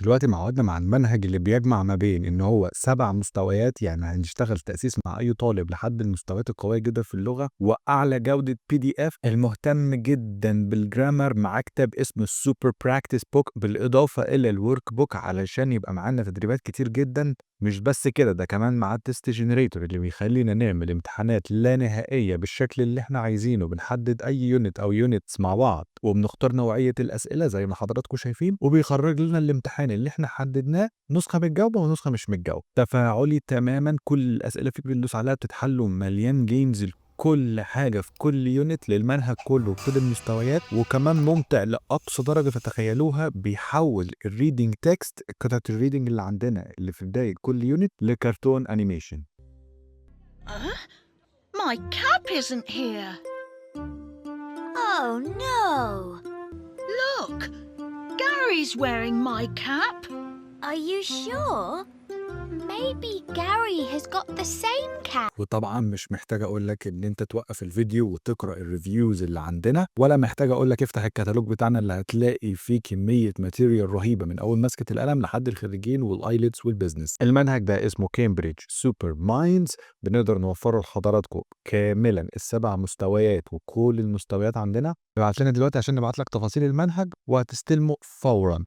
دلوقتي معودنا مع المنهج اللي بيجمع ما بين ان هو 7 مستويات، يعني هنشتغل تأسيس مع اي طالب لحد المستويات القوية جدا في اللغة، واعلى جودة PDF. المهتم جدا بال grammar مع كتاب اسمه ال Super Practice Book، بالاضافة الى ال workbook علشان يبقى معانا تدريبات كتير جدا. مش بس كده، ده كمان معاه test generator اللي بيخلينا نعمل امتحانات لا نهائية بالشكل اللي احنا عايزينه. بنحدد اي unit او units مع بعض وبنختار نوعية الاسئلة زي ما حضراتكم شايفين، وبيخرج لنا الامتحان اللي احنا حددناه، نسخة متجاوبة ونسخة مش متجاوبة. تفاعلي تماما، كل الاسئلة فيه بندوس عليها بتتحل، ومليان games، كل حاجة في كل unit للمنهج كله وكل المستويات. وكمان ممتع لأقصى درجة تتخيلوها، بيحول ال reading text، قطعة ال reading اللي عندنا اللي في بداية كل unit، لكرتون animation. My cap isn't here. Oh no! Look, Gary's wearing my cap. Are you sure? Maybe Gary has got the same cap. وطبعا مش محتاج اقول لك ان انت توقف الفيديو وتقرا ال reviews اللي عندنا، ولا محتاج اقول لك افتح الكتالوج بتاعنا اللي هتلاقي فيه كميه material رهيبه من اول مسكه القلم لحد الخريجين وال IELTS وال business. المنهج ده اسمه Cambridge Super Minds، بنقدر نوفره لحضراتكم كاملا، السبع مستويات وكل المستويات عندنا. ابعت لنا دلوقتي عشان نبعت لك تفاصيل المنهج وهتستلمه فورا.